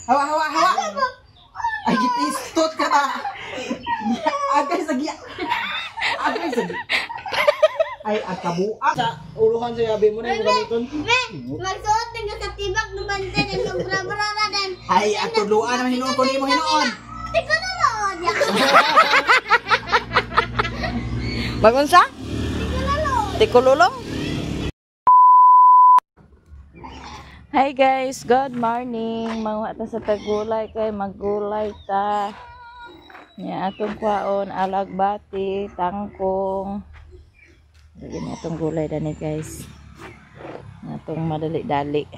Hawa, hawa, hawa. Ay, gitistot ka ba? Agay sa giya. Agay sa giya. Ay, akabuak. Sa uluhan sa yabi mo na yung gamiton. Magsuot ng katibak ng bante ng sobra-brara dan. Ay, atuluan naman hinuon ko nimo hinuon. Tiko na lood. Magunsa? Tiko na lood. Tikululong? Hi guys, good morning. Manguha ta sa tagulay kay maggulay ta. Nya atong kwaon alagbati, tangkong. Lagi na atong gulay dani guys. Atong madali-dali.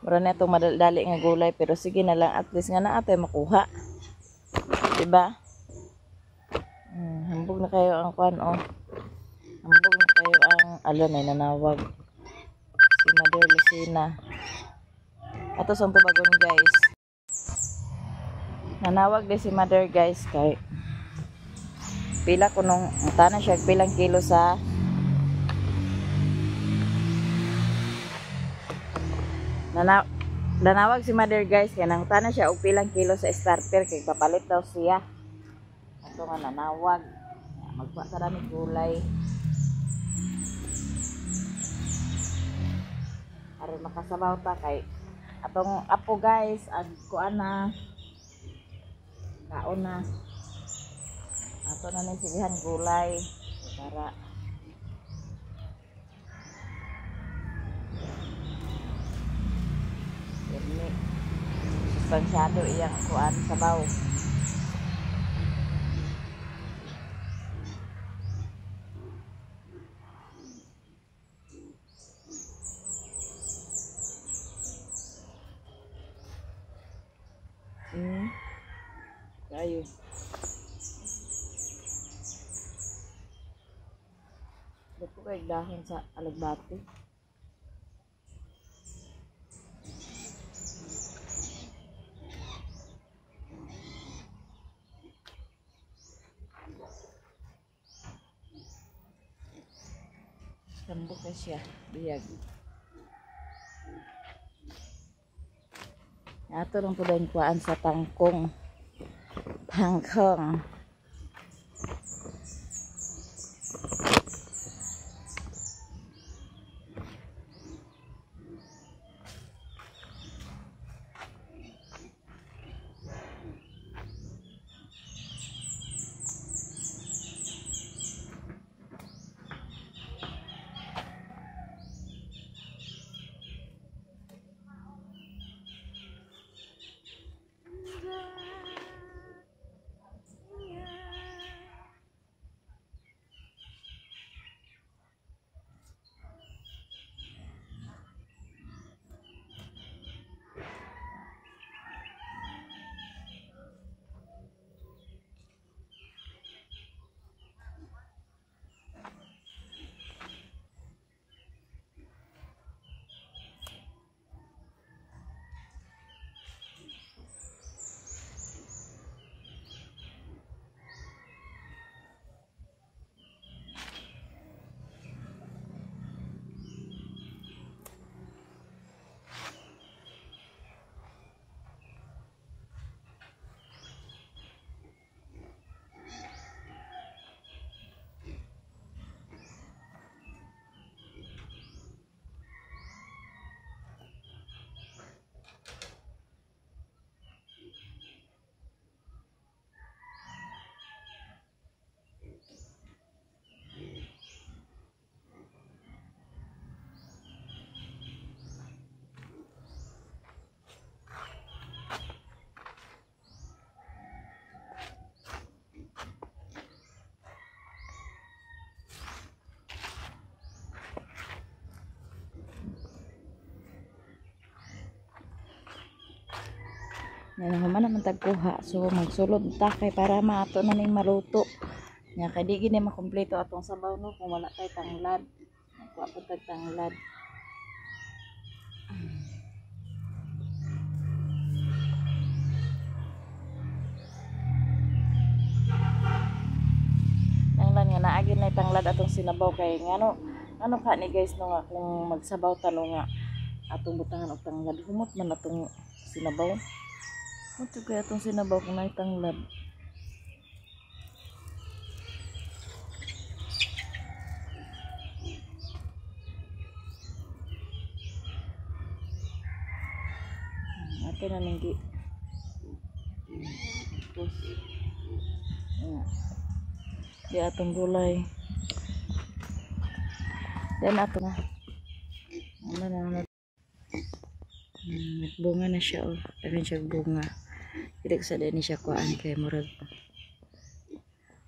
Mura na itong madali-dali nga gulay pero sige na lang, at least nga na atay makuha. Diba? Hambog na kayo ang kuan oh. Hambog na kayo ang alon ay nanawag. Si Mother Lucina. Ato sa tubagon guys. Nanawag din si Mother guys kay pila ko nung tanan siya pilang kilo sa nanawag si Mother guys kay nang tanan siya og pilang kilo sa starter kay papalit daw siya. Ato nga nanawag. Magkuha ta rami gulay. Aron makasabaw ta kay atong apo guys ag kuan na kaon na. Ato na ni sigihan gulay para ini sustansyado iyang kuan sabaw. Kayo. Dako kay dahon sa alagbati. Tambok na siya, biyag. Ato lang po dahil kuhaan sa tangkong. Tangkong. Yan human naman tagkuha. So magsulod ta kay para maato na ning maluto. Nya kay di gini makumpleto atong sabaw no kung wala tay tanglad. Nagkuha po tag tanglad. Nanglan nga naagi na tanglad atong sinabaw kay ngano Ano ka ni guys no nga kung magsabaw ta no nga atong butangan og tanglad, humot man atong sinabaw. Humot jud kay atong sinabaw kung naay tanglad. Ato na ning gi. Tapos, di atong gulay. Then ato na. Ano na na. Nagbunga na siya oh. Daghan siya bunga. Dili ko sa ni siya kuan kay murag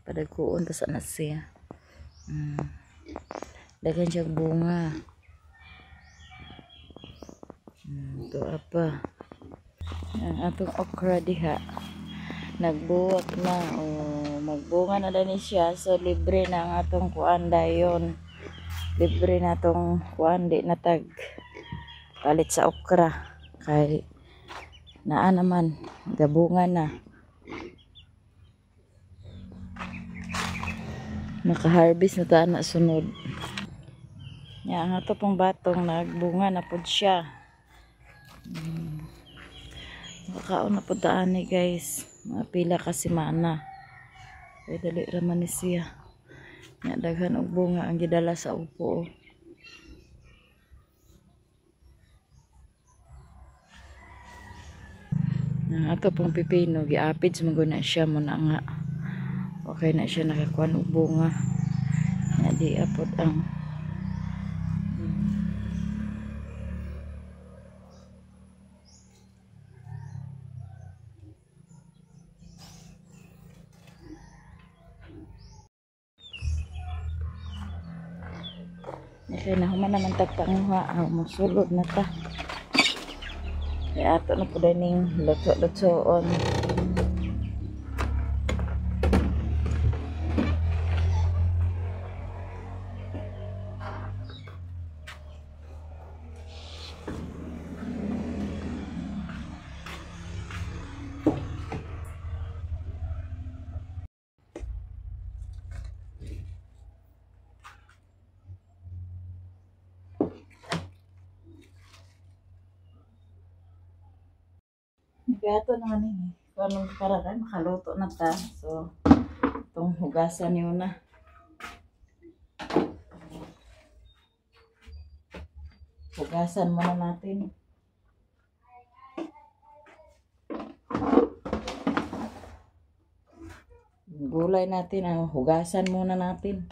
padagkuon ta sa na siya. Daghan siya bunga. To apa. Ang atong okra diha nagbuwak na o magbunga na dani siya, so libre na ang atong kuan dayon, libre na atong kuan, di na tag palit sa okra kay naa naman gabunga na, maka-harvest na ta na sunod. Ya, ang ato pong batong nagbunga na pud siya. Makakaon na pud ta ani guys, mga pila ka semana. Kay dali ra man ni siya. Nya daghan og bunga ang gidala sa upo. Ang ato pong pipino giapid man gud na siya mo na nga. Okay na siya nakakuan og bunga. Nya di apod ang Okay na, human naman tagpanguha. Aw, musulod na ta. Kaya ato na po ning luto-lutoon. Kaya ito naman eh. Kung anong para kayo, makaluto na ta. So, itong hugasan yun na. Hugasan muna natin. Yung gulay natin, hugasan muna natin.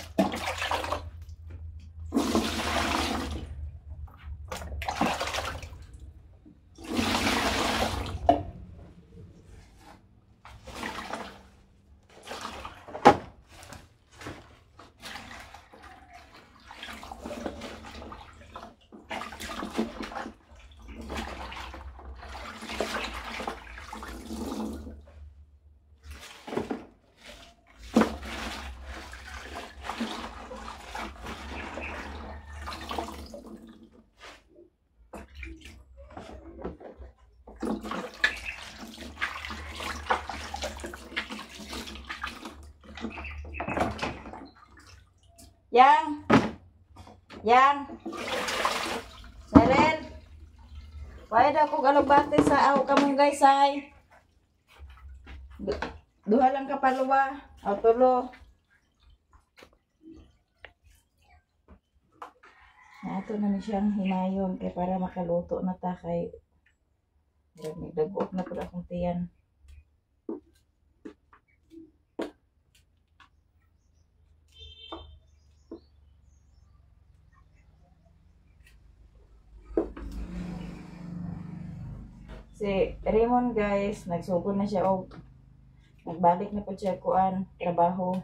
Yang, Yang, Seren, pwede ako galubate sa aw kamong guys ay. Duha lang ka paluwa, aw tulo. Ato na ni siyang himayon kay para makaluto na ta kay nagdaguok na pud akong tiyan. Si Raymond guys, nagsugod na siya og nagbalik na po siya kuan trabaho.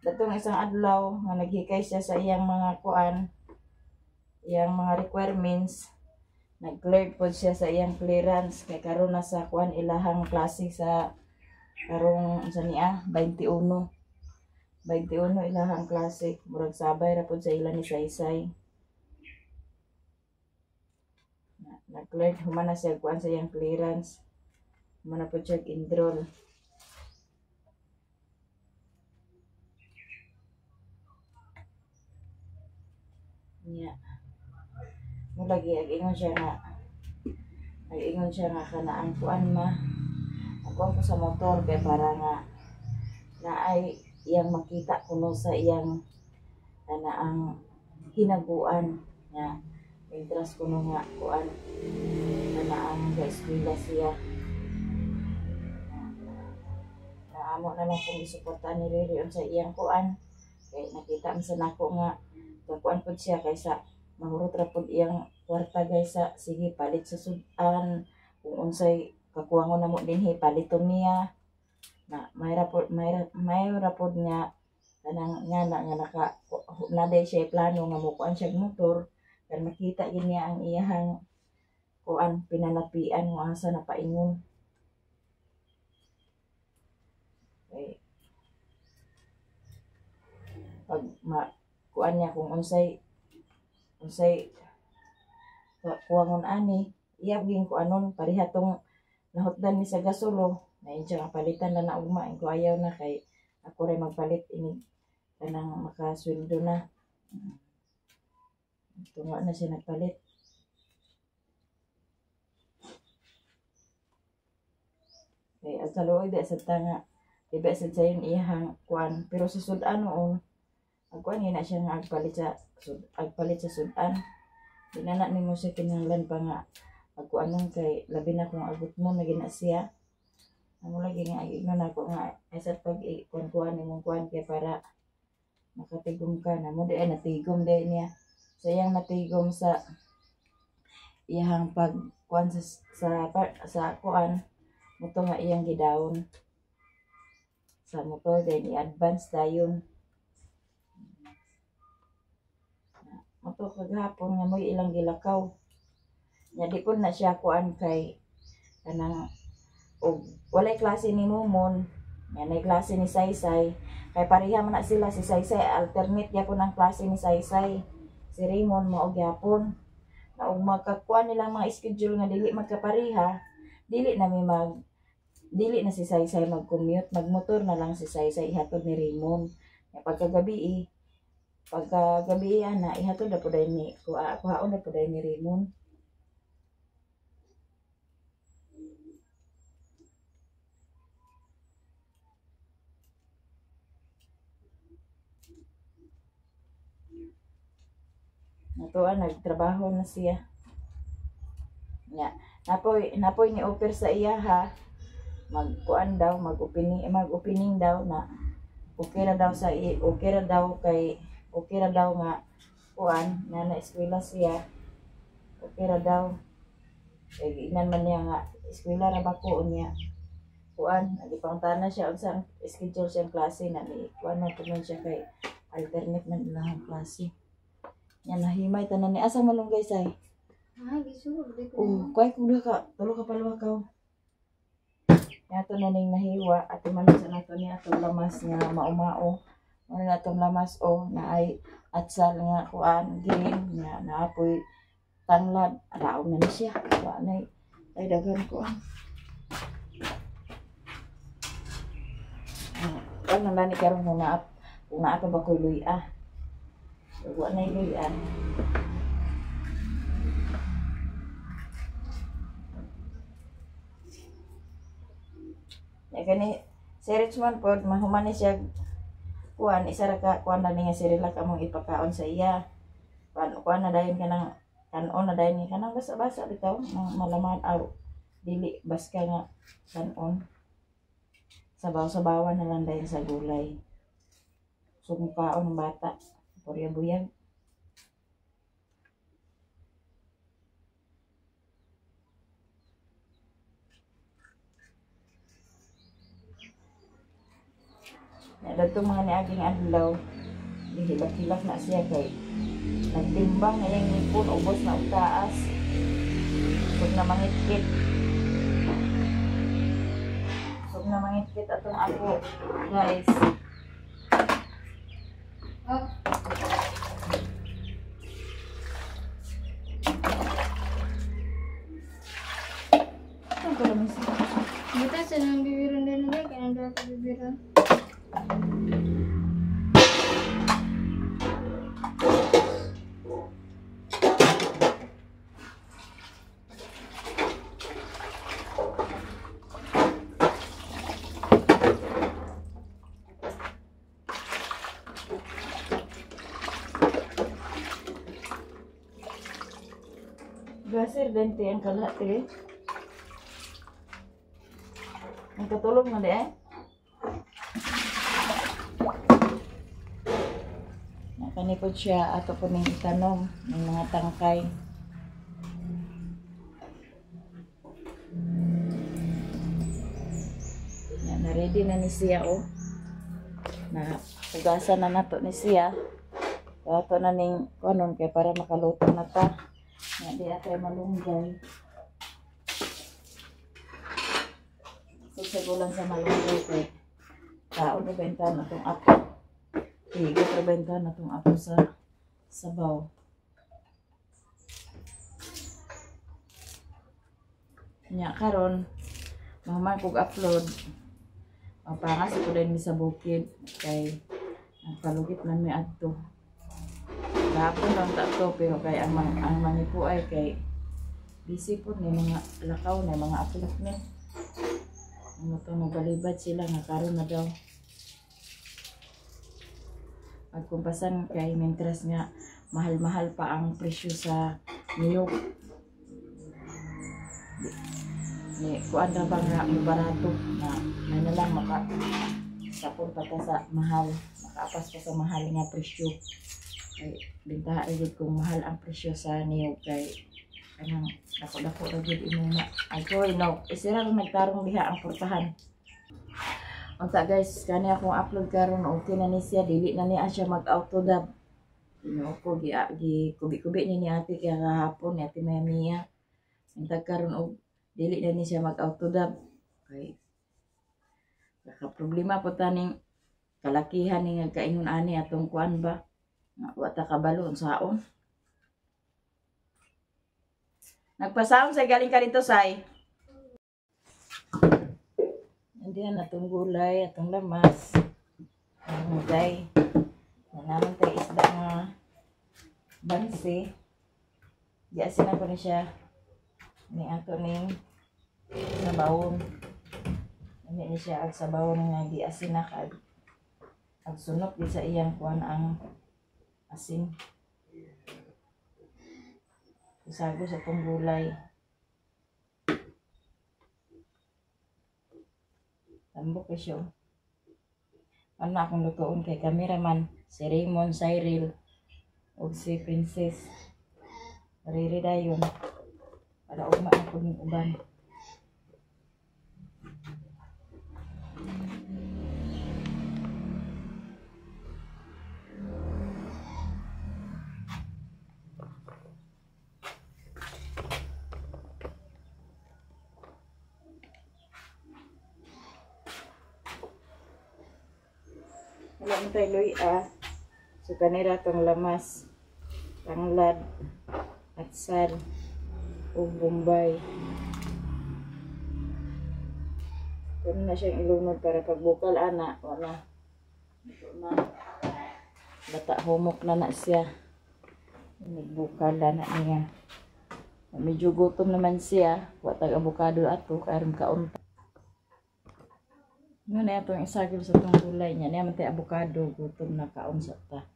Datong isang adlaw nga naghikay siya sa iyang mga kuan, iyang mga requirements, nag-clear po siya sa iyang clearance kay karon na sa kuan ilahang klase sa karong sa niya 21. 21 ilahang klase, murag sabay ra pud sa ila ni Saysay. Nag-clear, human na siya kuan sa iyang clearance. Human na po siya enroll. Nya mo lagi ag-ingon siya nga kana ang kuan ma. Ang kuan ko sa motor kay para nga naay iyang makita kuno sa iyang kana ang hinaguan nga interest kuno nga kuan kana ang ga-eskwela siya. Na amo na lang kung gisuportahan ni Riri unsa iyang kuan kay nakita man sa nako nga kakuan pud siya kaysa mahurot ra pud iyang kwarta guys sa sige palit sa sudan kung unsay kakuwangon namo dinhi paliton niya na mayra pud nga kanang nga na nga naka naday siya plano nga mokuan siya og motor pero makita gid niya ang iyahang kuan pinanapian nga asa na paingon. Okay. Pag kuan niya kung unsay kuwangon ani iya ging kuanon pareha tong nahutdan ni sa gasulo na siya nga palitan na ugma ko ayaw na kay ako ray magpalit ini kanang makasweldo na. Tunga na siya nagpalit. Kay ang kaluoy ba sa tanga iba sad sayon iyahang kuan pero sa sudan noon ang kuan na siya nga agpalit sa sudan dinana nimo siya kinahanglan pa nga agkuanon kay labi na kung abot mo na gina siya. Amo lagi nga ignon nako nga ay pag kuan-kuan nimong kuan kay para makatigom ka na mo di ay natigom di niya sayang natigom sa iyahang pag kuan sa kuan muto nga iyang gidawon sa motor then i-advance dayon. Moto kagahapon nga mo'y ilang gilakaw. Nya di pud na siya kuan kay kanang og walay klase ni Momon, nya nay klase ni Saysay. Kay pareha man na sila si Saysay, alternate gyapon ang klase ni Saysay. Si Raymond mao gyapon. Na og magkakuan nilang mga schedule nga dili magkapareha, dili na mi mag dili na si Saysay mag-commute, magmotor na lang si Saysay ihatod ni Raymond. Nya pagkagabi ana ihatod na pud ni kuhaon na pud ni Raymond. Natuan nagtrabaho na siya. Nya napoy ni offer sa iya ha. Magkuan daw, mag-opening daw na okay ra daw sa okay ra daw kay okay ra daw nga kuan nga na eskwela siya. Okay ra daw. Kay giingnan man niya nga eskwela ra ba ko niya. Kuan nagipangutana siya unsa ang schedule siyang klase na ni kuan man pud siya kay alternate man ilang klase. Nya nahimay tanan ni asa malunggay say. Ah, gisugod ko. Oh, kuy kuda ka, tulo ka palwakaw. Ato na ning nahiwa ato man sa nato ni atong lamas nga maumao. Ano na atong lamas o na ay atsal nga kuan green nga naapoy tanglad raon na ni siya. Wa nay ay daghan kuan. Kuan na ni karon kung naa pa ba koy luya. Wa nay luya. Ya kani si Richmond pod mahuman ni siya kuan isa ra ka kuan na niya si Relax among ipakaon sa iya. Kuan na dayon kanang kanon na dayon kanang basa-basa bitaw malaman aw dili baska nga kanon. Sabaw-sabawan na lang dayon sa gulay. Sumukaon ang bata, purya buyag. Nadto mga niaging adlaw, gihilak-hilak na siya kay nagtimbang na iyang ngipon, ubos na og taas. Sug na mangitkit. Sug na mangitkit atong ako, guys. Oh. Ano ko lang siya? Buta sa nang bibiron din na kay nang ka bibiron. Gasir dente ang kalahati. Ang katulog na di eh. Nakanipod siya ato po ning itanom ng mga tangkay. Yan, na-ready na ni siya oh. Na hugasan na nato ni siya. Ato na ning kuanon kay para makaluto na ta. Nga di atay malunggay. Sigsagulan sa malunggay kay kaon ra benta na tong apo. Higot ra benta na tong apo sa sabaw. Nya karon mahuman kog upload. Mapangas ko din mi sa bukid kay nagpalugit man mi adto. Gahapon lang ta to pero kay ang mangipo ay kay busy po ni mga lakaw na mga appointment. Ang to nagbalibad sila nga karon na daw. Magkumpasan kay mintras nga mahal-mahal pa ang presyo sa niyog. Ni kuan ra ba nga barato na na lang maka sapon pa ta sa mahal, makaapas pa sa mahal nga presyo. Kay bentaha ra gid kung mahal ang presyo sa niyog kay kanang dako-dako ra gid imo na. Ay koy no, isira ra nagtarong diha ang portahan. Unta guys, kani akong upload karon okay na ni siya, dili na niya siya mag-auto dub. Ginoo ko gi kubi-kubi ni ate kaya kahapon ni ate Maya. Untag karon og dili na ni siya mag-auto dub. Kay kaka problema po taning kalakihan ni nga kaingon ani atong kuan ba. Nga wa ta kabalo unsaon. Nagpasaon say galing ka dito say. Andiyan atong gulay, atong lamas, ang mugay. Naman tayo isda nga bansi. Diasin ako ni siya. Ni ato ning sabawon. Ani ni siya ag sabawon nga diasin na kag ag sunok di sa iyang kuan ang asin. Isago sa atong gulay. Tambok siya. Ano akong lutoon kay cameraman si Raymond Cyril ug si Princess. Riri dayon. Para ugma na pud ning uban. Wala man tayo luya. So kanira tong lamas, tanglad, atsal, ug bombay. Pero na siyang ilunod para pagbukal ana, wala. Ito na. Bata humok na na siya. Nagbukal na niya. Medyo gutom naman siya. Wa tag avocado ato karon kaunta. Nga na itong isagol sa itong gulay niya. Niya man tayo avocado, gutom na kaon sa ta.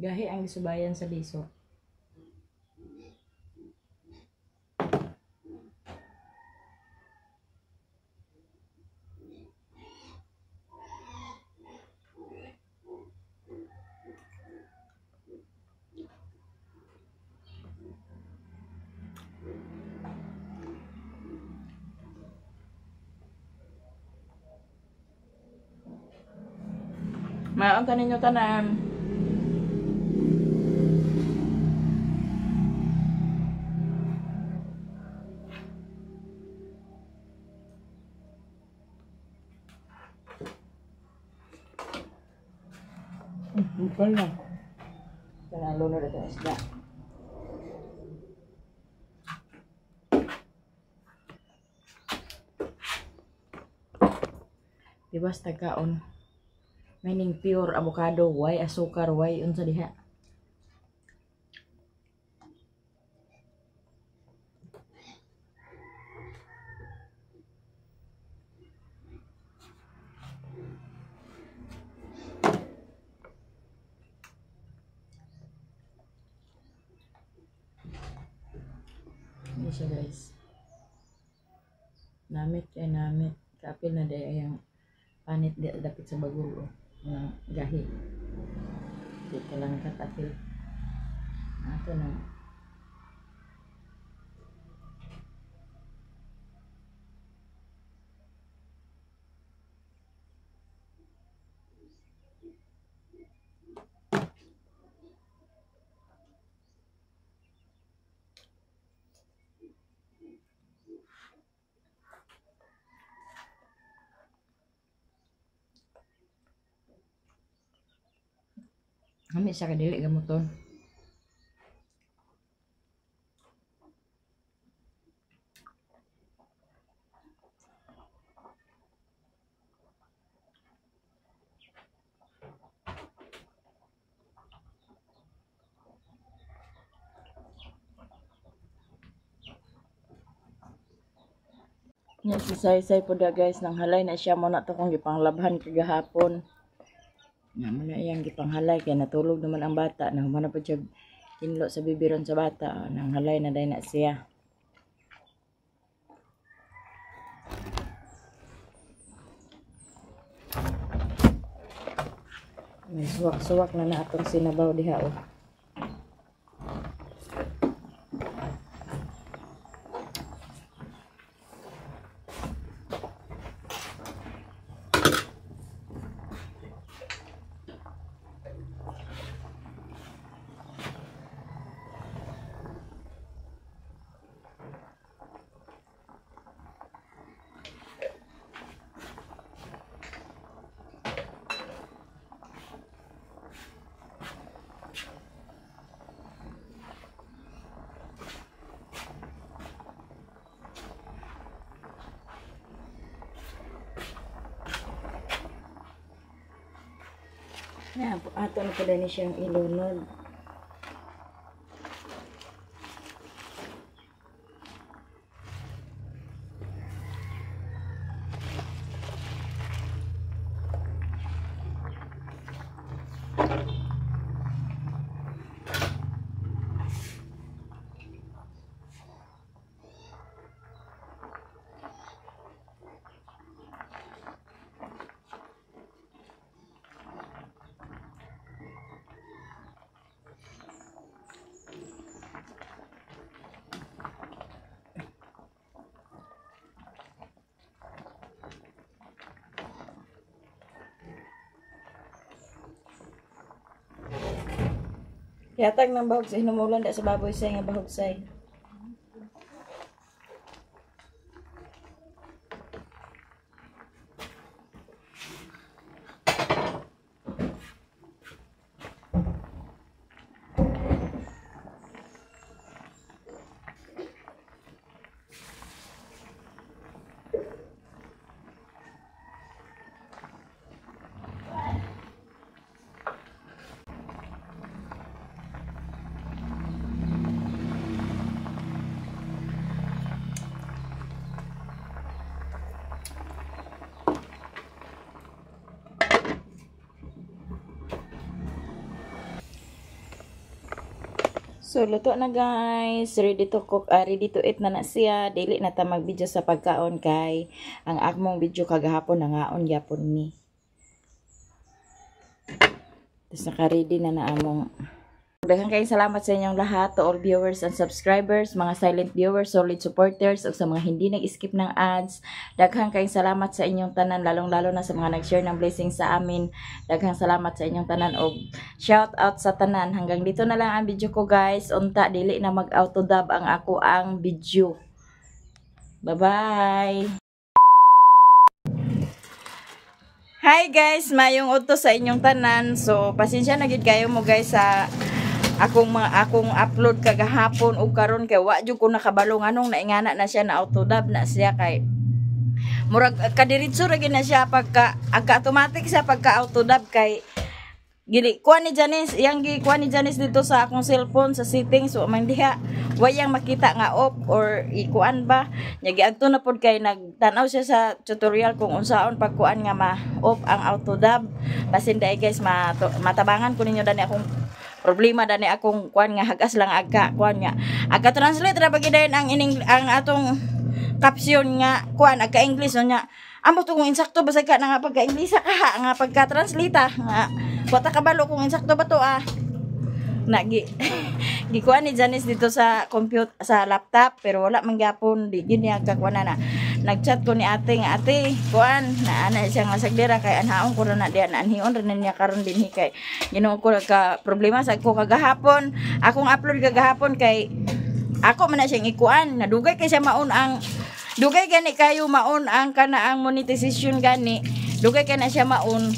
Gahi ang gisubayan sa liso. Maon ta ninyo tanan. Simple lang. Ito na ang lunod itong isda. Diba sa tagkaon? Meaning pure avocado, why asukar, why unsa diha? Hindi siya guys. Namit kay namit. Kapil na day ang panit di dapit sa bagul nga gahi. Di ka lang katapil. Ato na. Kami sa kadili gamuton. Nya si Saysay po da guys, nang halay na siya mo na to kung gipanglabhan kagahapon. Nga mo na iyang gipanghalay kay natulog naman ang bata, nahuman na po siya kinlo sa bibiron sa bata, nang halay na day na siya. May suwak-suwak na na atong sinabaw diha oh. Na, ato na pala ni siyang ilunod. Yatag ng bahog sa hinumulan da sa baboy say nga bahog say. So luto na guys, ready to cook, ready to eat na na siya. Dili na ta mag-video sa pagkaon kay ang akmong video kagahapon nangaon gyapon mi. Tapos naka-ready na na among. Daghang kayong salamat sa inyong lahat, to all viewers and subscribers, mga silent viewers, solid supporters, ug sa mga hindi nag-skip ng ads. Daghang kayong salamat sa inyong tanan, lalong-lalo na sa mga nag-share ng blessings sa amin. Daghang salamat sa inyong tanan og shout out sa tanan. Hanggang dito na lang ang video ko guys. Unta dili na mag-auto-dub ang ako ang video. Bye-bye. Hi guys, mayong udto sa inyong tanan. So pasensya na gid kayo mo guys sa akong mga akong upload kagahapon ug karon kay wa jud ko nakabalo nganong naingana na siya, na autodub na siya, kay murag kadiretso ra gid na siya pagka agka automatic siya pagka autodub, kay gili kuha ni Janice, iyang gi kuha ni Janice dito sa akong cellphone sa settings, wa man diha, wayang makita nga off or ikuan ba nya. Giadto na pod kay nagtan-aw siya sa tutorial kung unsaon pagkuan nga ma-off ang autodub. Basin dai guys, matabangan ko ninyo dani akong problema, dani akong kuan nga hagas lang agka kuan nga agka translate ra ba gidayon ang ining ang atong caption nga kuan agka English no nya. Amo to kung insakto ba sa ka na nga pagka English ka nga pagka translate nga wa ta kabalo kung insakto ba to ah. Na gi gikuan ni Janice dito sa computer, sa laptop, pero wala man gyapon, di gid niya kakuan na. Nagchat ko ni ate nga, "Ate, kuan na ana siya nga sagdira kay anhaon ko ra na diyan, anhion ra na niya karon dinhi kay Ginoo ko ka problema sa ko kagahapon, akong upload kagahapon, kay ako man na siyang ikuan." Nadugay kay siya maon ang dugay gani kayo maon ang kana ang monetization gani, dugay kay na siya maon.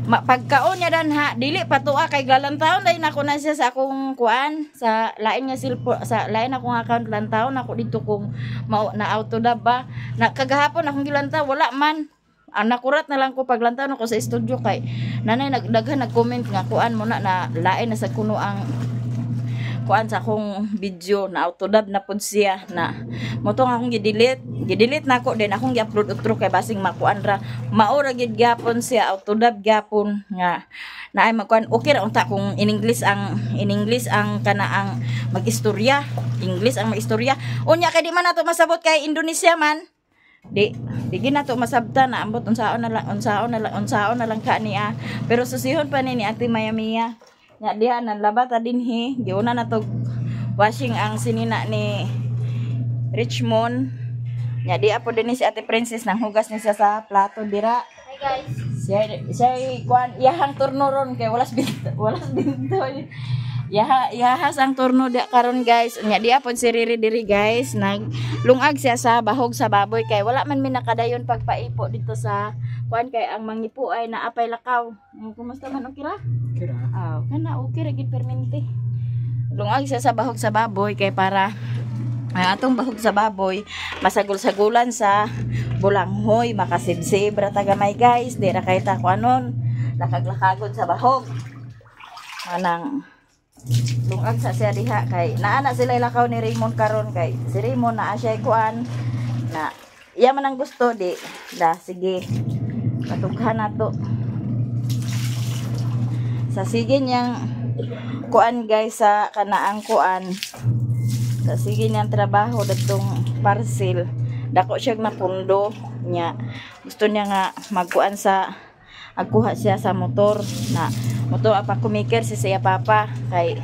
Ma, pagkaon niya danha dili patua kay galantaon dahil nako na siya sa akong kuan, sa lain nga cellphone, sa lain akong account. Lantaon ako dito kung na auto ba na. Kagahapon akong gilantaw, wala man. Ang nakurat na lang ko paglantaw ako sa studio kay nanay nagdaghan nag-comment nga kuan mo na na lain na sa kuno ang kuan sa akong video, na autodub na pud siya na. Mo to nga akong gi-delete, gi-delete na ako din akong gi-upload utro kay basing makuan ra, mao ra gid gyapon siya, autodub gyapon nga naay magkuan. Okay ra unta kung in English ang in English ang kana ang mag-istorya, English ang mag-istorya. Unya kay di man nato masabot kay Indonesia man, di di gid nato masabtan na. Ambot unsaon na lang, unsaon na lang, unsaon na lang ka niya, pero susihon pa ni ni Ate Maya Mia nya. Diha nan labata dinhi, giuna na to washing ang sinina ni Richmond nya. Diha po din si Ate Princess, nang hugas ni siya sa plato dira. Hi guys. Siya siya kuan iyahang turno ron kay walas binto, walas binto. Yaha yahas ang turno di karon guys. Nya diha pod si Riri diri guys, naglungag siya sa bahog sa baboy kay wala man mi nakadayon pagpaipo dito sa kuan kay ang mangipo ay naapay lakaw. Kumusta man, okay ra? Kira. Ah, kana okay ra gid permente. Lungag siya sa bahog sa baboy kay para ang atong bahog sa baboy masagul-sagulan sa bulanghoy, makasibsib ra tagamay guys, di ra kay ta kuanon, lakag-lakagod sa bahog. Manang lungag sa siya diha kay naa na sila lakaw ni Raymond karon, kay si Raymond naa siya kuan na iya man ang gusto, di da sige patughan nato sa sige niyang kuan guys, sa kanaang kuan, sa sige niyang trabaho datong parcel. Dako siya na pundo niya, gusto niya nga magkuan sa agkuha siya sa motor na motor apa kumikir si siya papa, kay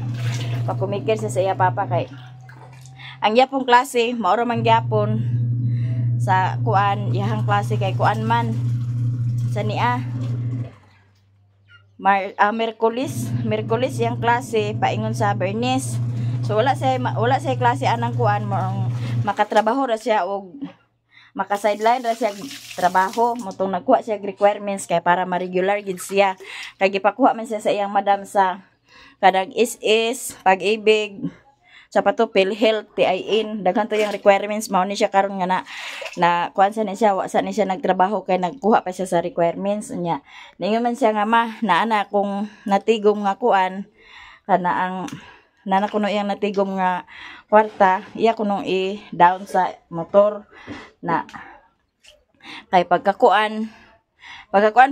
pakumikir siya sa iya papa kay ang yapong klase mao man gyapon sa kuan iyahang klase kay kuan man sa niya Merkulis, Merkulis yang klase paingon sa Bernice. So wala siya klase anang kuan mo, makatrabaho ra siya og maka sideline ra siya trabaho. Motong nagkuha siya og requirements kay para ma-regular gid siya, kay gipakuha man siya sa iyang madam sa kadag SS, Pag-IBIG, sa pato PhilHealth, TIN, daghan to yung requirements. Mao ni siya karon nga na na kuan sa ni siya, wa sa ni siya nagtrabaho kay nagkuha pa siya sa requirements niya. Ningon man siya nga, "Ma, naa na kung natigom nga kuan kana ang nana kuno iyang natigom nga kwarta, iya kunong i-down sa motor na." Kay pagkakuan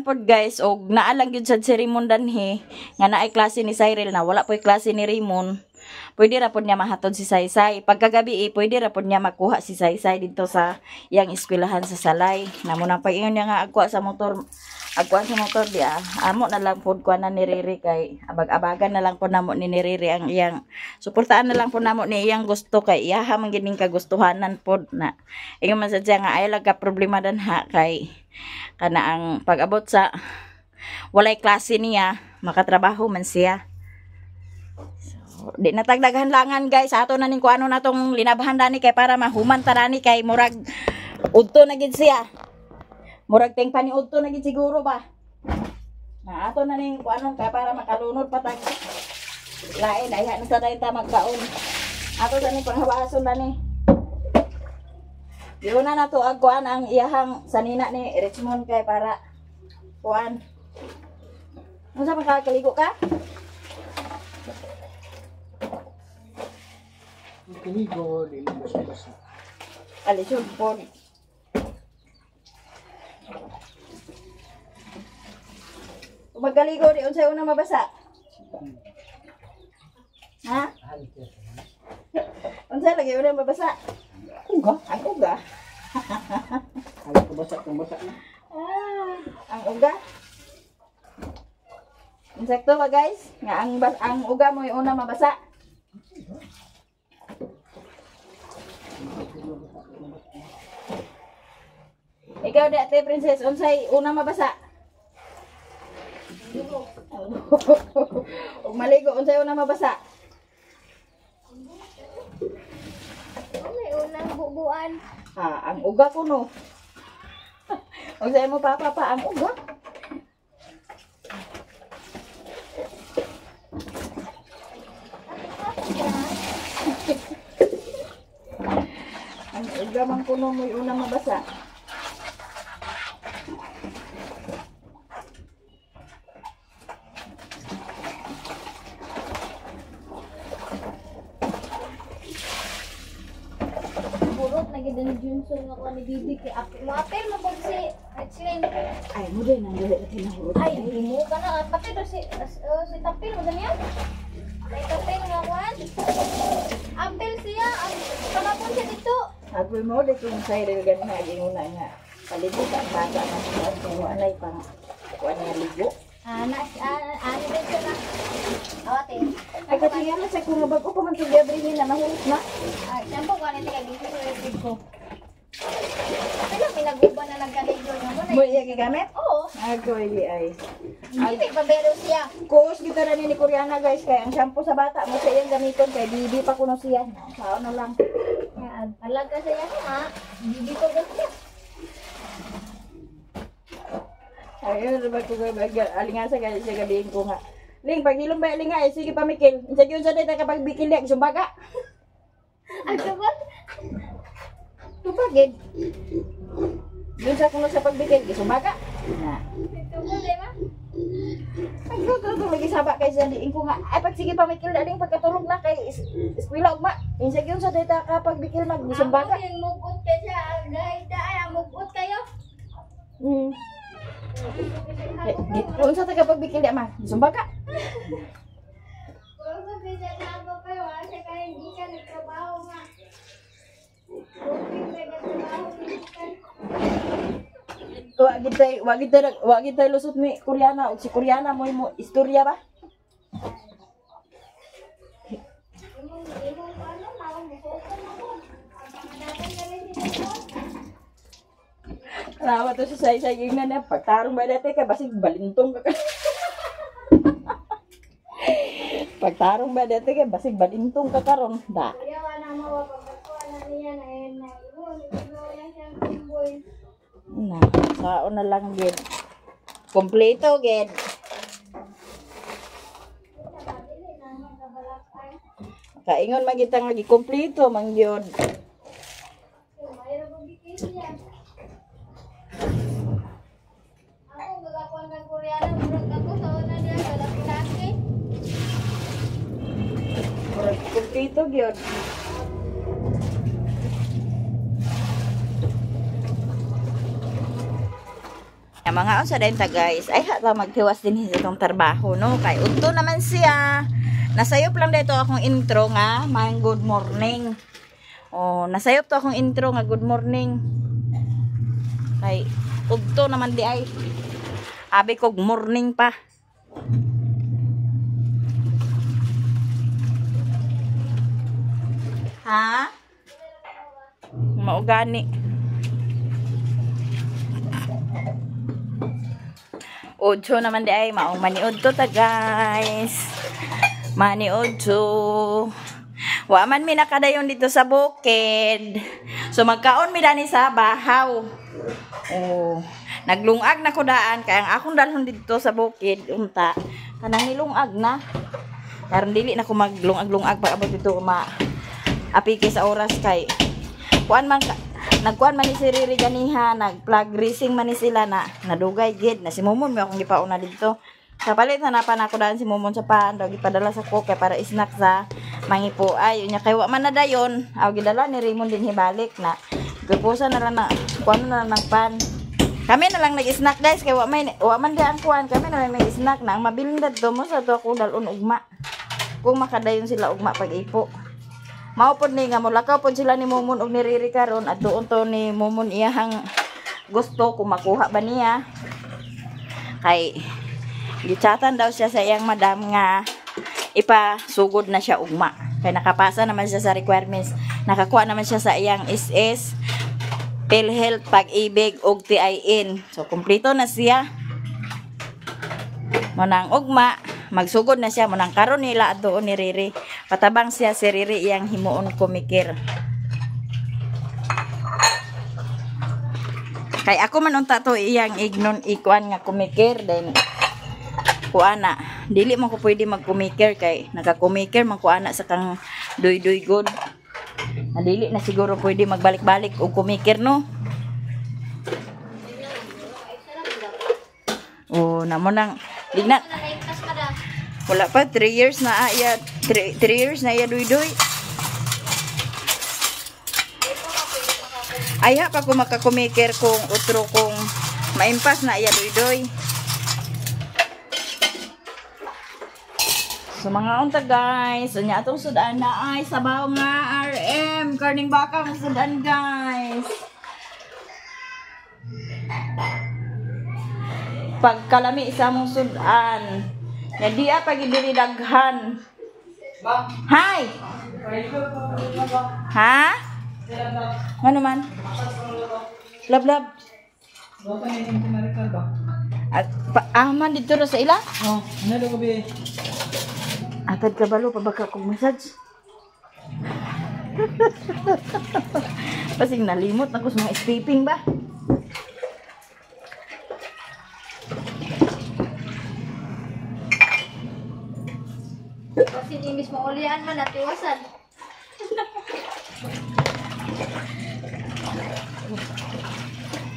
pod guys, og naa lang gyud sad si Raymond danhi nga naay klase ni Cyril na wala po'y klase ni Raymond, pwede ra pod niya mahatod si Saysay pagkagabi eh, pwede ra pod niya makuha si Saysay dito sa iyang eskwelahan sa Salay na mo. Nang pag-ingon niya nga agkuha sa motor, agkuha sa motor di ah, amo na lang pod kuha na ni Riri kay abag-abagan na lang po namo ni Riri ang iyang suportaan na lang po namo ni iyang gusto kay iyaha man gid ning kagustuhanan pod na. Ingon man sad siya nga ay lang ka problema danha kay kana ang pag-abot sa walay klase niya, makatrabaho man siya. So, di na tagdaghan langan guys, ato na ning kuano na tong linabahan dani kay para mahuman ta dani kay murag udto na gid siya. Murag ting paniudto na gid siguro ba. Na ato na ning kuanon ka para makalunod pa tag lain ay na sa ta magkaon. Ato sa ning panghawason na ni. Yun na to ang kuan ang iyahang sanina ni Richmond kay para kuan. Unsa man ka kaligo ka? Kaligo, di mo basa-basa. Alisod po. Kung magkaligo di unsay una mabasa? Ha? Unsay lagi una mabasa? Uga. Ang uga. Ay, basa kung basa na. Ah, ang uga. Insekto ba guys? Nga ang uga mo yung una mabasa. Ikaw di ate princess, unsay una mabasa? Ug maligo unsay una mabasa? May unang bubuan. Ah, ang uga ko no. Unsay mo papa pa ang uga? Ang uga man kuno mo yung una mabasa. Burot na gid ni Junson nga kuan ni Bibi kay apil. Mo apil mo pud si Richlyn. Ay mo din ang dili natin nahurot. Ay, mo ka na pati do si si Tapil mo ganyan. May tapil nga kuan. Apil siya, ang panapon siya dito. Agoy mo di kung say dili gani nga ginguna nga. Paligo ka ang bata nga kuan kung anay pang kuan nga ligo. Ana ana dito na. Awate. Ay katingan sa kung nga bag-o pa man tug gabrihin na nahurot na. Ay, sampo kuan ni kay dito sa record ko. Pila minaguban na nagkaligo na mo na. Mo iya gigamit? Oo. Agoy di ay. Hindi pabero siya. Kuos kita na ni Koreana guys kay ang shampoo sa bata mo sa iyang gamiton kay bibi pa kuno siya. Sao na lang. Alaga siya ha. Bibi ko ba siya? Ayun, ba ko alingasa kay siya gabihin ko nga. Ling, paghilom ba linga eh, sige pamikil. Unsa gyud sa data kapag bikil diya sumbaga. Ang tubod. Tubagid. Dun sa kuno sa pagbikil gisumbaga. Na. Tubod eh ma. Ay, to lagi saba kay sa diin ko nga. Ay, pag sige pamikil na ling pagkatulog na kay eskwela ugma. Unsa gyud sa data kapag bikil mag gisumbaga. Ako yung mugot kay siya. Ang ay, ang mugot kayo. Unsa ta kapag bikil diya ma? Gisumbaga. Kung sa bisa na ako pa, wala siya kaya hindi ka nagtrabaho nga. Kung nagtrabaho, hindi ka. Wa gid tay lusot ni Koreana ug si Koreana mo mo istorya ba? Imong, imong ano, maong bukokan ako. Ang na rin si Nawa to sa say ingnan niya pagtarong ba dati kay basig balintong ka. Pagtarong ba dati kay basig balintong ka karon da. Kuya, wala mo, wapagkakuha na niya na yun na imo. Imo lang siyang kumboy. Na, sao na lang gid. Kompleto gid. Kaingon man gid ta nga gikompleto man gyud. Mayroon kong bikini yan. Ako, gagakuha ng Koreana, murag ako sa una niya, galaki-laki. Murag kompleto gyud. Ang mga unsa din ta guys, ay ha ta magtiwas din sa itong trabaho no kay udto naman siya. Nasayop lang dito akong intro nga, may good morning. Oh, nasayop to akong intro nga good morning. Kay udto naman di ay. Abi kog morning pa. Ha? Maugani. Ocho naman di ay maong maniud to ta guys. Maniud to. Wa man mi nakadayon dito sa bukid. So magkaon mi dani sa bahaw. Oh, Naglungag na ko daan kay ang akong dalhon didto sa bukid unta kanang nilungag na. Karon dili na ko maglungag-lungag pag abot dito ma apike sa oras kay kuan man nagkuan man ni si Riri ganiha, nag-plug racing man ni sila na nadugay gid na si Momon may akong gipauna didto. Sa palit hanapan ako daan si Momon sa pan daw gipadala sa ko kay para snack sa mangipo ay unya kay wa man na dayon aw gidala ni Raymond din hibalik na gipusa na lang na kuan na lang ng pan. Kami na lang nag-snack guys kay wa man di ang kuan, kami na lang nag-snack na ang mabilin dadto mo sa to ako dalon ugma. Kung makadayon sila ugma pag-ipo. Mao pod ni nga mulakaw pod sila ni Momon og ni Riri karon at doon to ni Momon iyahang gusto kung makuha ba niya. Kay gichatan daw siya sa iyang madam nga ipasugod na siya ugma. Kay nakapasa naman siya sa requirements. Nakakuha naman siya sa iyang SS, PhilHealth, Pag-ibig ug TIN. So kumpleto na siya. Munang ugma, magsugod na siya munang karon nila at doon ni Riri. Patabang siya si Riri iyang himuon kumikir. Kay ako man unta to iyang ignon ikuan nga kumikir then kuana. Dili man ko pwede magkumikir kay nakakumikir man kuana sa kang duy-duy good. Na dili na siguro pwede magbalik-balik og kumikir no. Oh, namo nang di na wala pa 3 years na iya 3 years na iya duy-duy. Ayha pa ko makakumikir kung utro kung maimpas na iya duy-duy. So mga unta guys, unya atong sudan na ay sabaw nga RM karning baka ang sudan guys. Pagkalami isa mong sudan. Nya diya pag diri daghan. Hi. Ha? Ano man? Lab-lab. At man dito ra sa ila? Oh, ano daw be? Atad kabalo pa baka kog massage. Pasing nalimot na ko sa mga stepping ba. Kasi di mismo ulian man at iwasan.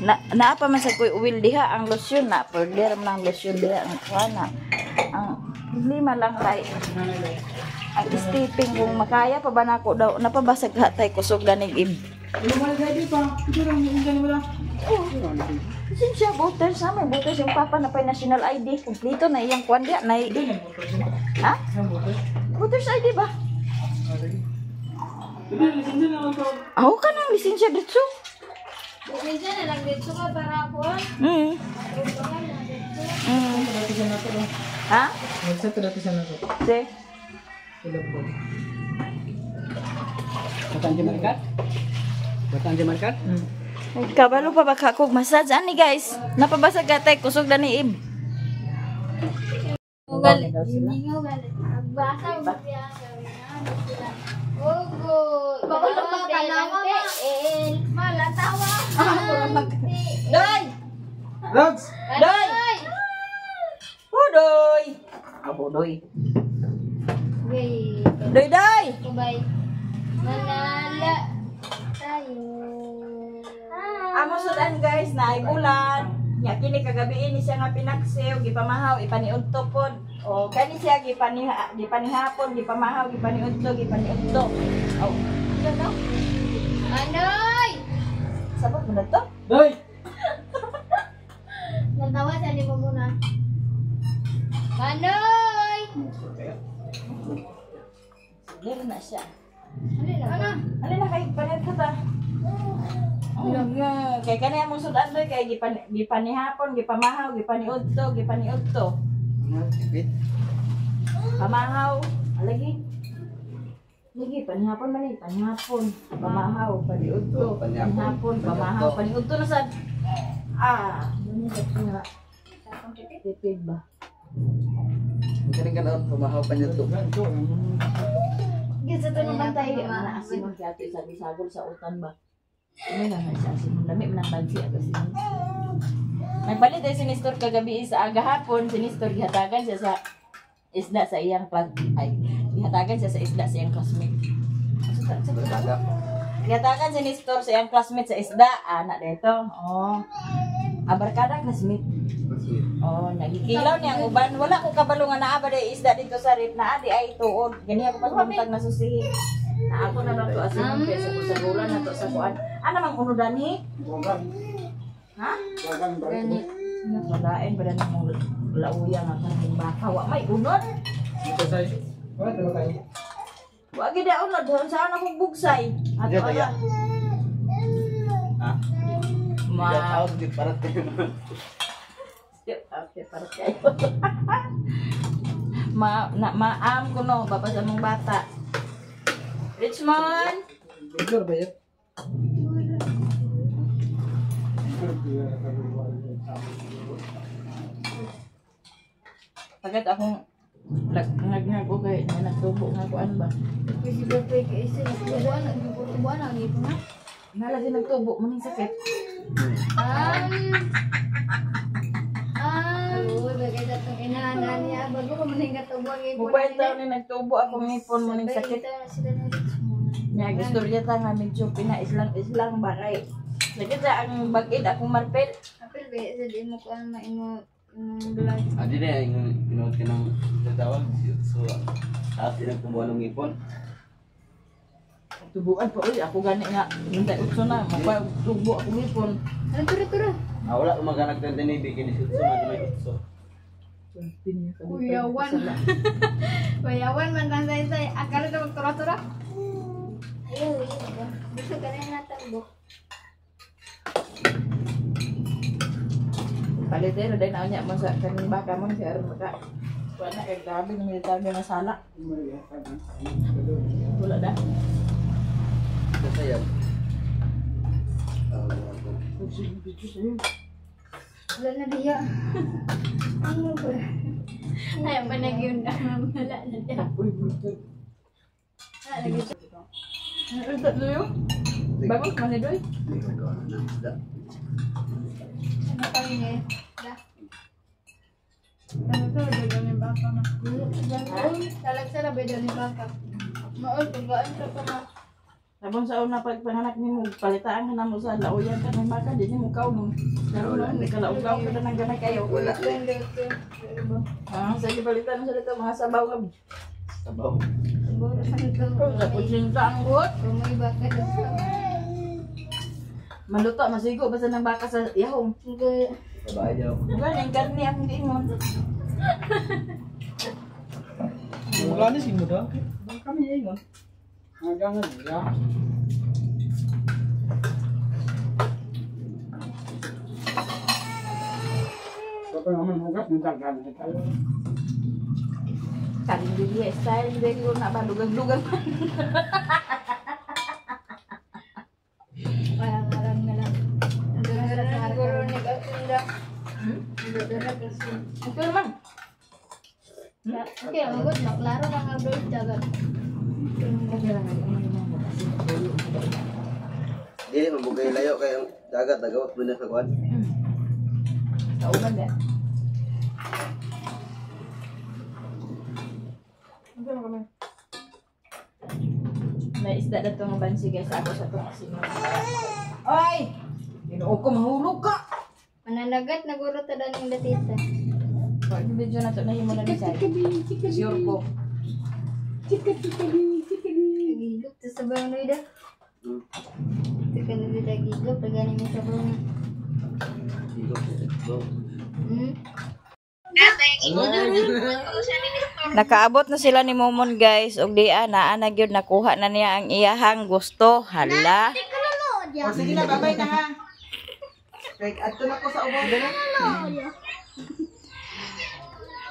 Na naa pa man sa koy uwil diha ang lotion na perder man ang lotion diha ang kuana. Ang problema lang kay ang stepping kung makaya pa ba nako daw napabasag hatay kusog ganig ib. Lisensya voters ha, may voters yung papa na pa national ID kumpleto na iyang kuan diha na. Ha? Voters ID ba? Aw ka nang lisensya dito. Lisensya na lang dito ka para kuan. Ha? Si? Batang Jamaica? Batang Jamaica? Kabalo pa baka kog massage ani guys. Napabasag atay kusog na ni Ib. Doy! Rods! Doy! Hudoy! Abo doy. Doy doy! Manala tayo. Amo sudan guys na ay bulan. Nya kini kagabi ni siya nga pinaksiw, gipamahaw, ipaniudto pod. O kani siya gipanihapon, gipamahaw, gipaniudto, gipaniudto. Oh. Ano? Anoy! Sabot mo na to? Doy! Natawa sa mo muna. Manoy! Meron na siya. Ano? Ano na kay panet ko ta? Oh, kay kani among sudan doy kay gipanihapon, gipamahaw, gipaniudto, gipaniudto. Pamahaw, alagi. Lagi panihapon man ni, panihapon, pamahaw, paniudto, panihapon, pamahaw, paniudto na sad. Ah, ano sa nga? Tipid ba? Kaning kanon pamahaw paniudto. Gid sa tanong bantay, ana asimon kay ate sa bisagol sa utan ba. Ano na nga siya asimon lami man ang bansi ato asimon. Nagpalit ay si Nestor kagabi sa agahapon, si Nestor gihatagan siya sa isda sa iyang class ay gihatagan siya sa isda sa iyang classmate. Gihatagan si Nestor sa iyang classmate sa isda, ana dito. Oh. Abarkada classmate. Oh, nagikilaw niya ang uban. Wala ko kabalo nga naa ba day isda dito sa rip na adi ay tuod. Gani ako pas na susihi. Na ako na lang to asin kay sa kusagulan na to sa kuan. Ana mang uno danhi? Ha? Gani. Nakalain ba na mong lauya nga kanang baka wa may unod. Wa gid unod doon saan akong bugsay. Ato ala. Ha? Ma. Out gid para kayo. Okay, para kayo. Ma na maam ko no baba sa mong bata. Richmond. Pagkat akong nag ko kay na nagtubo nga kuan ba. Kasi ba pa kay isa nagtubuan, nagtubuan ang ipon na. Nala siya nagtubo mo ning sakit. Uy, bagay datong inaana niya bago ko man katubuan ipon. Mukwenta ni nagtubo akong ngipon mo ning sakit. Sila ni Richmond. Nya gistorya ta nga medyo pinaislang-islang ba kay sakit sa ang bagid akong marpel. Apil ba sa di mo kuan maimo imong vlog. Adi na yung pinuot ka ng tawag. So, taas ilang kumuha ng ipon. Tubuan pa uy ako gani nga hintay utso na magpa tubo akong ngipon. Ano turo turo? Ah, wala umaganag na din ibigin ni Sutso, man may utso. Kuyawan. Kuyawan man tan say say akala ta magtura-tura. Ayaw, gusto ka rin natambok. Palitero dahil na niya mo sa kaning baka mo si aron maka. Wala kay grabe nang military nga sala. Wala da. Kasi yan. Wala na diya. Ano ba? Ay, manag yun na. Wala na diya. Wala lagi siya. Ano ito Bagus man ni Doy. Ano pa yun eh? Da. Ano to? Dagan ni baka na. Talag sa labi ni baka. Maol, pagkaan sa pa na. Sabon sa una pagpanganak nimo palitaan ka na mo sa lauyan ka ng baka di nimo kaw mo. Pero no, ni kalauglaw ka na ng gamay kayo. Wala. Ah, sige palitan mo sa dito mga sabaw ka. Sabaw. Sa kutsinta ang buhot. Rumoy baka dito. Maluto, masigo basta ng baka sa yahong. Babae daw. Gani ang karne akong giingon. Wala na si Muda. Kami ingon. Hanggang ya. Kapag naman hugas, nagdagan na tayo. Karinderya style, hindi ko na ba lugang-lugang. Parang-arang na lang. Siguro nag-asinda. Okay naman. Okay, magod. Maklaro ka nga bro. Dagat. Dili mabugay layo kay ang dagat nagawat mo na sa kuan. Kauban ba? May isda na itong bansi guys. Ako sa itong asin. Ay! Ginoo ko, mahulog ka! Mananagat na guro ta daning datita. Pag video na to, nahimo na ni Sai. Sure ko. Gilok ta sa sabaw na ida. Tika na dita gilok pagani mo sabaw na. Nakaabot na sila ni Momon guys. Og di ana ana gyud nakuha na niya ang iyahang gusto. Hala. O sige na, babay na ha. Like, adto na ko sa ubong.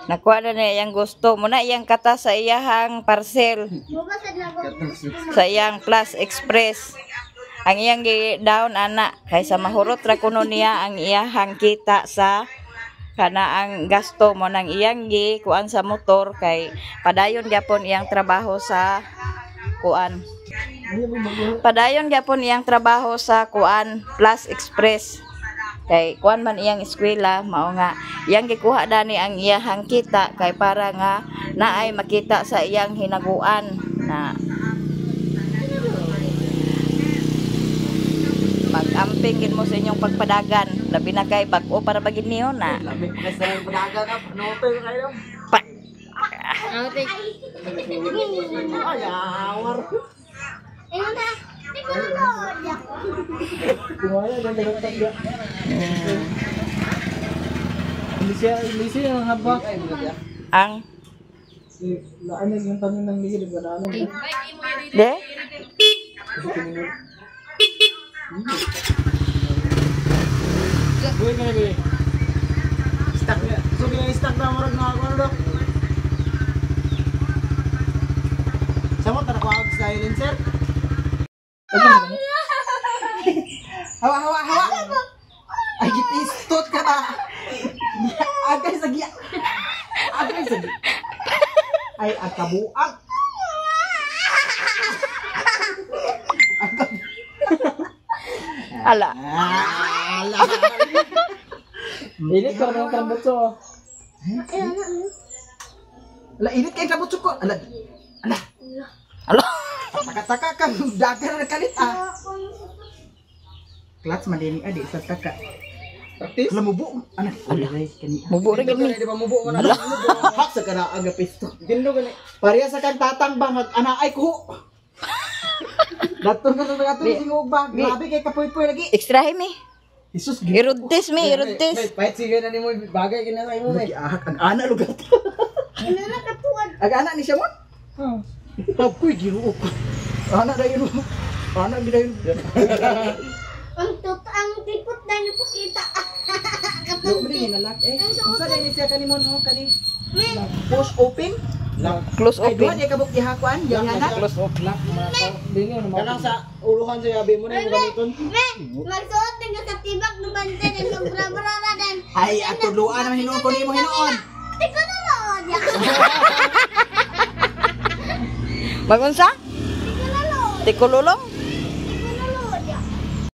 Nakuha na niya iyang gusto. Muna iyang kata sa iyahang parcel. Sa iyang Plus Express. Ang iyang gi-down ana kaysa mahurot ra kuno niya ang iyahang kita sa kana ang gasto mo nang iyang gi kuan sa motor kay padayon gyapon iyang trabaho sa kuan. Padayon gyapon iyang trabaho sa kuan Plus Express. Kay kuan man iyang eskwela, mao nga iyang gikuha dani ang iyahang kita kay para nga naay makita sa iyang hinaguan na mag-amping gid mo sa inyong pagpadagan. Labi na kay bag-o para bagid niyo na. Lami pa sa padagan up. Note kayo. Pa Ay, awar. Ayun na. Di ko na. Kumaya dan dagang tagga. Hindi siya ang haba. Ang Si laan yung tanim ng lihi, di ba na ano? de Buhay ka na buhay. Stuck na. So gina-stuck na murag na ako ano dok. Samo tara ko ang silencer. Hawa hawa hawa. Ay gipistot ka ba? Agay sa giya. Agay sa giya. Ay akabuag. Ala. Ala. Init ka ng trambutso. Ala, init kay trambutso ko. Ala. Ala. Ala. Taka-taka ka, dagan na kalit ah. Clutch man din adi sa taka. Practice? Ala mubo. Ana. Ala. Mubo ra gid ni. Di ba mubo man ana? Hak sa kana aga pisto. Dindo gani. Pareha sa kang tatang bang ana ay kuho. Daton ka sa daton singog ba? Grabe kay kapoy-poy lagi. Extrahe mi. Jesus Irudtis mi, irudtis. Pahit sige na nimo bagay kina sa imo. Ahak ang ana lugar. Ano na katuan? Ag ana ni siya mon? Ako'y Ginoo ko. Ana dayon. Ana gid dayon. Ang tut ang tipot na niyo pakita. Dili nalak eh. Unsa day ni siya kanimo no kani? Push open. Close Ay duha open. di kabuk gihakuan, gihanan. Close off lock. Kanang sa uluhan sa yabi mo na yung gamiton. Me, magsuot din ka sa tibak ng bante ng sobra-brara dan. Ay atudluan naman hinuon ko nimo hinuon. Di ko na lood. Magunsa? Di ko na lood. Tikululong?